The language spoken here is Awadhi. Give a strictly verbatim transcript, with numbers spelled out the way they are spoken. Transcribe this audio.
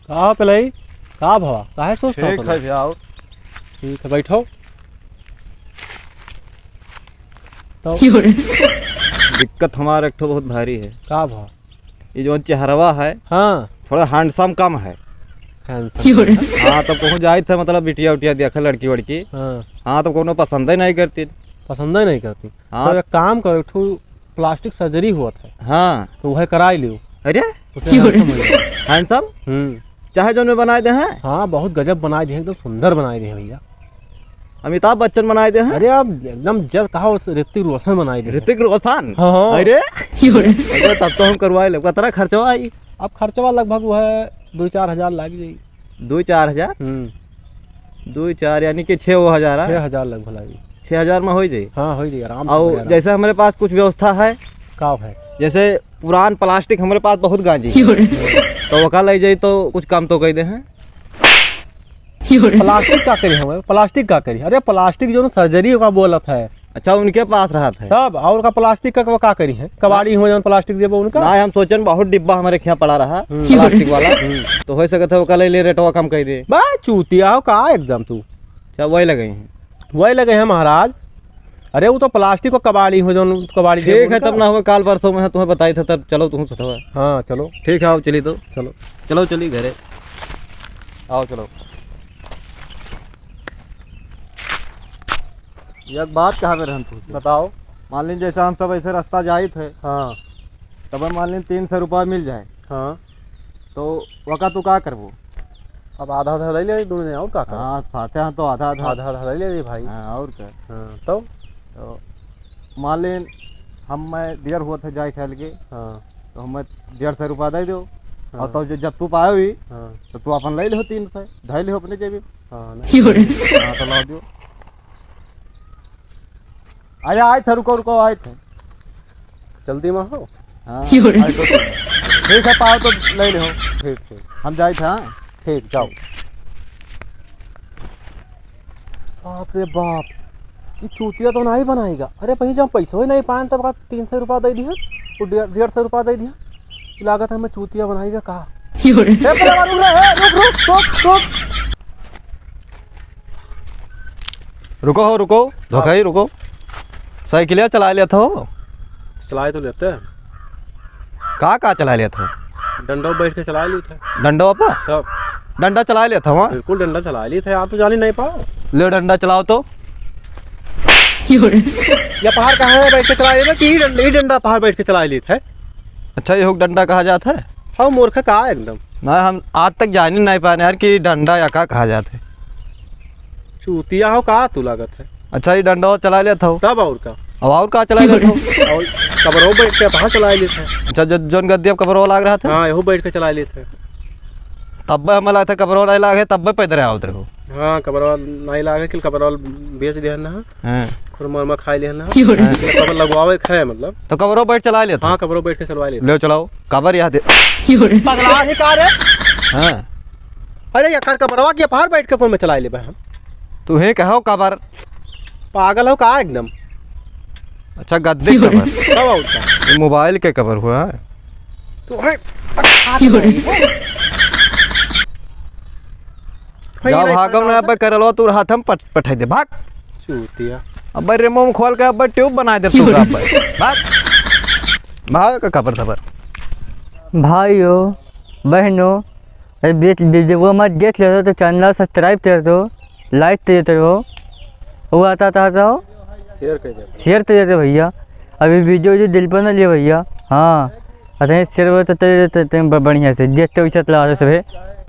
का हो पलाई? का भवा? काहे सोचत हो ठीक तुम? है भैया, आओ। ठीक है, बैठो। तो दिक्कत हमार एक ठो बहुत भारी है। का भवा? ये जो चेहरवा है, हाँ। थोड़ा handsome कम है। Handsome कम है। हाँ, तब कहूँ जाइत है, मतलब, बिटिया उटिया देखे, लड़की वड़की। हाँ। हाँ, तब कोनो पसंद ही नहीं करती। पसंद ही नहीं करती। हाँ। तो एक काम करो, एक ठो plastic surgery होत है। हाँ। तो वह कराई लियो। अरे? उससे handsome हो जाए। Handsome? हम्म। चाहे जौन में बनाए दे हैं? हाँ, बहुत गजब बनाए दे हैं, एकदम सुंदर बनाए दे हैं भैया। अमिताभ बच्चन बनाए दे हैं? अरे, अब एकदम जस कहा, उस ऋतिक रोशन बनाए दे हैं। ऋतिक रोशन? हाँ, हाँ। अरे? अरे, तब तो हम करवाए लेब। कतरा खर्चवा आई? अब खर्चवा लगभग वो है, दो चार हजार लाग जाई। दो चार हजार? हम्म। दो चार यानी कि छः वो हजार, हाँ? छः हजार लगभग लागी। छः हजार में हो जाई? हाँ, हो जाई, आराम से और बढ़िया, आराम जैसे से। हमारे पास कुछ व्यवस्था है? का है? जैसे पुरान plastic हमारे पास बहुत गांजी है। तो ओका ले जाई तो कुछ कम तो कह दे हैं। Plastic का करी हमें? Plastic का करी? अरे, plastic जो surgery का बोलत है। अच्छा, उनके पास रहत है। तब और का plastic का वो का करी है? कबाड़ी हुआ जौन plastic देबो उनका? ना, हम सोचन बहुत डिब्बा हमारे यहाँ पड़ा रहा, हम्म। Plastic वाला। हम्म। तो हो सकत है ओका ले ले रेटवा कम कर दे। बा, चूतिया हो का एकदम तू? अच्छा, वही लगे हैं। वही लगे हैं महाराज। अरे, वो तो plastic को कबाड़ी हो जौन कबाड़ी देबो ठीक है, उनका। तब ना हुआ, काल परसों में है, तुम्हें बताई था तब। चलो तुम सथवा। हाँ, चलो। ठीक है, आओ चली तो। चलो। चलो चली घरे। आओ चलो। एक बात कहा मेरे हम तुझे। बताओ। मान लीन जैसे हम सब ऐसे रास्ता जाइत है, हाँ। तब मान लीन तीन सौ रुपया मिल जाए, हाँ। तो वका तू का करबो? अब आधा आधा ले ले दोनों जने, और का करबो? हाँ, साथे हाँ तो आधा आधा। आधा आधा ले ले भाई। हाँ, और का? हाँ, तो? तो मान लीन हम मैं दियर हुआ था जाए खेल के, हाँ। तो हमें डेढ़ सौ रुपया दे दो, हाँ। और तो जब तू पाए हुई, हाँ। तो तू अपन ले ले तीन सौ, धर ले अपने जेबी। हाँ, नहीं। हाँ, तो ला दियो। अरे, आए थे, रुको, रुको, आए थे। जल्दी में हो? हाँ, आए तो। ठीक है, पाओ तो ले ले हो। ठीक, ठीक। हम जाए थे, हाँ? ठीक, जाओ। बाप रे बाप, ये चूतिया तो नहीं बनाएगा। अरे, वहीं जब पैसा ही नहीं पाए, तब का तीन सौ रुपया दे दिया, वो डेढ़, डेढ़ सौ रुपया दे दिया। लागत है, हमें चूतिया बनाएगा का? ए, पहलवान, रुक रे, ए, रुक, रुक, रुक, रुक। रुको हो, रुको, धोखा ही रुको। साइकिलिया चलाए लेत हो? चलाए तो लेते हैं। का, का चलाए लेत हो? डंडा बैठ के चलाए लेते हैं। डंडा पर? तब। डंडा चलाए लेत हो, हाँ? बिल्कुल डंडा चलाए लेते हैं, आप तो जानी नहीं पाओ। ले डंडा चलाओ तो। ये पहाड़ कहाँ है बैठ के चलाए लेते हैं कि ये डंडा, ये डंडा पहाड़ बैठ के चलाए लेते हैं? अच्छा, ये हुक डंडा कहा जात है? हाँ, मूर्ख का एकदम। ना, हम आज तक जान ही नहीं पाए यार कि डंडा या का कहा जात है। चूतिया हो का तू लागत है? अच्छा, ये डंडा और चला लेत हो। तब और का? अब और का चला लेत हो? और कबरो बैठ के वहाँ चला लेते हैं। अच्छा, जो, जोन गद्दी अब कबरो लाग रहा था? हाँ, यहू बैठ के चला लेते हैं। तब हमें लगता कबरो नहीं लागे, तब पैदल आवत रहो। हाँ, कबरो नहीं लागे कि कबरो बेच दिया ना। हाँ। खुरमा उरमा खाई लिया ना। हाँ। कबर लगवावे के है मतलब। तो कबरो बैठ चला लेत हो? हाँ, कबरो बैठ के चलवा लेते। ले चलाओ, कबर यहाँ दे। पगला है का रे? हाँ। अरे, ये कर कबरवा के पहाड़ बैठ के फोन में चला लेबे हम। तू हे कहो कबर? पागल हो का एकदम? अच्छा, गद्दे कबर। तब और का? ये मोबाइल के कबर हुआ है। तो है। भाई, जाओ, भाई, भागो ना, भाई, अब करलवा तू हाथ हम पट-, पठाई दे, भाग। चूतिया। अब रे मुंह खोल के अब ट्यूब बनाए दे तू का अब। भाग। भाग का कबर धबर। भाइयों, बहनों, ये बीच वीडियो को मत देख लेते तो चैनल सब्सक्राइब कर दो, लाइक कर देते हो, वो आता था तो शेयर कर दे। शेयर कर देते भैया। अभी वीडियो जो दिल पर ना लिए भैया, हाँ, अरे शेयर वो तो, तो, तो, तो ब-, बढ़िया से देखते वैसे चला रहे सभी।